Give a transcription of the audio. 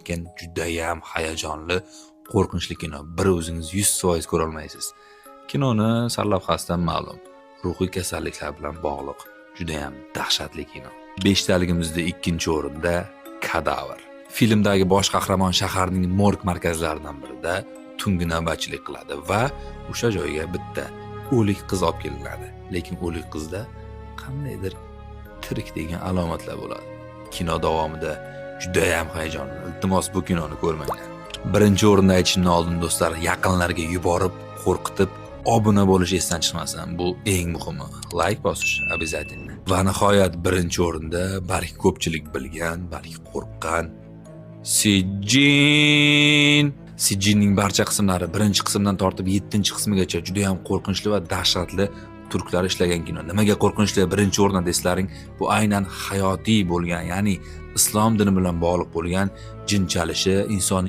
Lekin judayam hayajonli, qo'rqinchli kino. Bir o'zingiz 100% ko'ra olmaysiz. Kinoni sarlavhasidan ma'lum. Ruhiy kasalliklar bilan bog'liq judayam dahshatli kino. Beshtaligimizda ikkinchi o'rinda Kadavr. Filmdagi bosh qahramon shaharning morg markazlaridan birida tungi navbatchilik qiladi va o'sha joyga bitta o'lik qiz olib kelinadi. Lekin o'lik qizda qandaydir tirik degan alomatlar bo'ladi. Kino davomida judayam hayajonli. Iltimos, bu kinoni ko'rmanglar. Birinchi o'rinda aytishimdan oldin, do'stlar, yaqinlarga yuborib, qo'rqitib, obuna bo'lish esdan chiqmasin. Bu eng muhimi. Layk bosish обязательно. Va nihoyat birinchi o'rinda balki ko'pchilik bilgan, balki qo'rqqan Sijjin. Sijjinning barcha qismlari, birinchi qismdan tortib yettinchi qismigacha juda ham qo'rqinchli va dahshatli turklar ishlagan kino. Nimaga qo'rqinchli birinchi o'rinda deslaring, bu aynan hayotiy bo'lgan, ya'ni islom dini bilan bog'liq bo'lgan jin chalishi, insonning